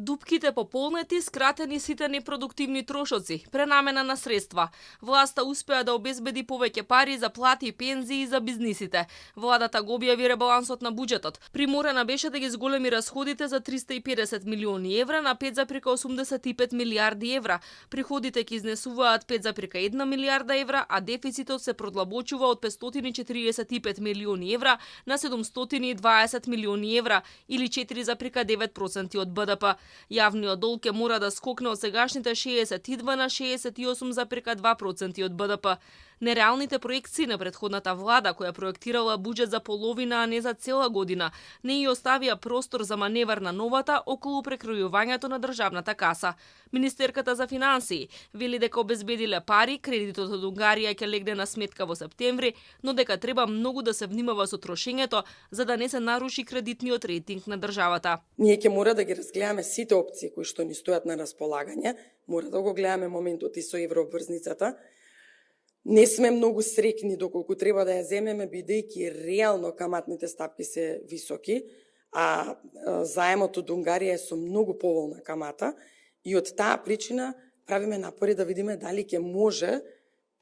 Дупките пополнети, скратени сите непродуктивни трошоци, пренамена на средства. Власта успеа да обезбеди повеќе пари за плати и пензии за бизнисите. Владата го објави ребалансот на буџетот. Приморена беше да ги зголеми расходите за 350 милиони евра на 5,85 милиарди евра. Приходите ќе изнесуваат 5,1 милиарда евра, а дефицитот се продлабочува од 545 милиони евра на 720 милиони евра или 4,9% од БДП. Јавниот долг ќе мора да скокне од сегашните 62 на 68,2% од БДП. Нереалните проекции на претходната влада, која проектирала буџет за половина, а не за цела година, не ја оставија простор за маневар на новата околу прекројувањето на државната каса. Министерката за финансии вели дека обезбедиле пари, кредитот од Унгарија ќе легне на сметка во септември, но дека треба многу да се внимава со трошењето за да не се наруши кредитниот рейтинг на државата. Ние ќе мора да ги разгледаме сите опции кои што ни стојат на располагање, мора да го гледаме моментот и со еврообврзницата. Не сме многу срекни доколку треба да ја земеме, бидејќи реално каматните стапки се високи, а заемот од Унгарија е со многу поволна камата и од таа причина правиме напори да видиме дали ќе може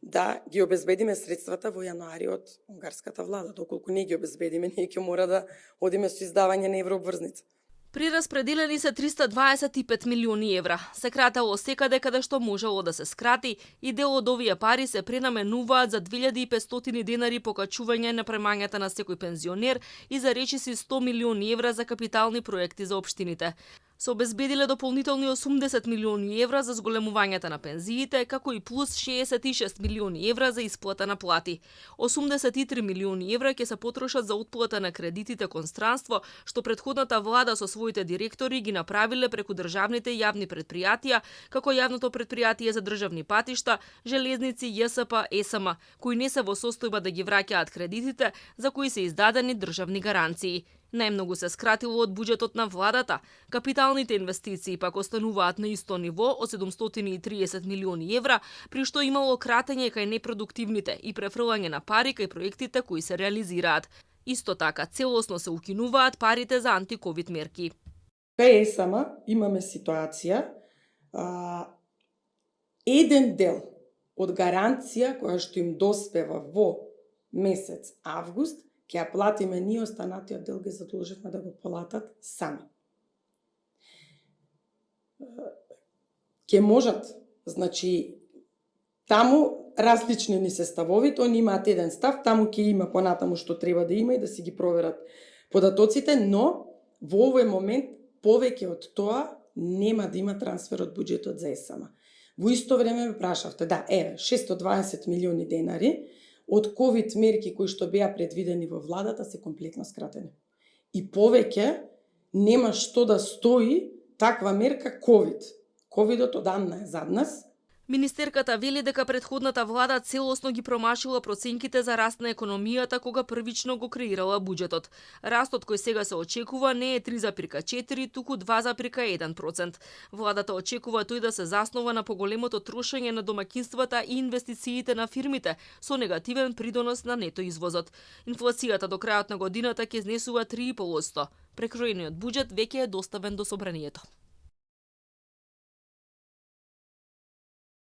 да ги обезбедиме средствата во јануари од унгарската влада. Доколку не ги обезбедиме, ние ќе мора да одиме со издавање на еврообврзница. Прираспределени се 325 милиони евра. Се кратело секаде каде што можело да се скрати и дел од овие пари се пренаменуваат за 2500 денари покачување на премањата на секој пензионер и за речиси 100 милиони евра за капитални проекти за општините. Се обезбедиле дополнителни 80 милиони евра за зголемувањето на пензиите, како и плюс 66 милиони евра за исплата на плати. 83 милиони евра ќе се потрошат за отплата на кредитите кон странство, што претходната влада со своите директори ги направиле преку државните јавни предпријатија, како јавното предпријатие за државни патишта, железници, ЈСП, ЕСМ, кои не се во состојба да ги враќаат кредитите за кои се издадени државни гаранции. Најмногу се скратило од буџетот на владата. Капиталните инвестиции пак остануваат на исто ниво од 730 милиони евра, при што имало кратење кај непродуктивните и префрлање на пари кај проектите кои се реализираат. Исто така, целосно се укинуваат парите за антиковид мерки. Кај ЕСМ имаме ситуација, еден дел од гаранција која што им доспева во месец август, ќе ја платиме ние, останатиот дел ги задолживме да го платат сами. Ќе можат, значи, таму различни ни се ставовите, они имаат еден став, таму ќе има понатаму што треба да има и да си ги проверат податоците, но во овој момент повеќе од тоа нема да има трансфер од буџетот за ЕСМ. Во исто време ме прашавте, да, 620 милиони денари од ковид мерки кои што беа предвидени во владата се комплетно скратени. И повеќе нема што да стои таква мерка ковид. Ковидот одамна е зад нас. Министерката вели дека претходната влада целосно ги промашила проценките за раст на економијата кога првично го креирала буџетот. Растот кој сега се очекува не е 3,4, туку 2,1%. Владата очекува тој да се заснова на поголемото трошење на домаќинствата и инвестициите на фирмите, со негативен придонос на нето извозот. Инфлацијата до крајот на годината ќе изнесува 3,5%. Прекроениот буџет веќе е доставен до собранието.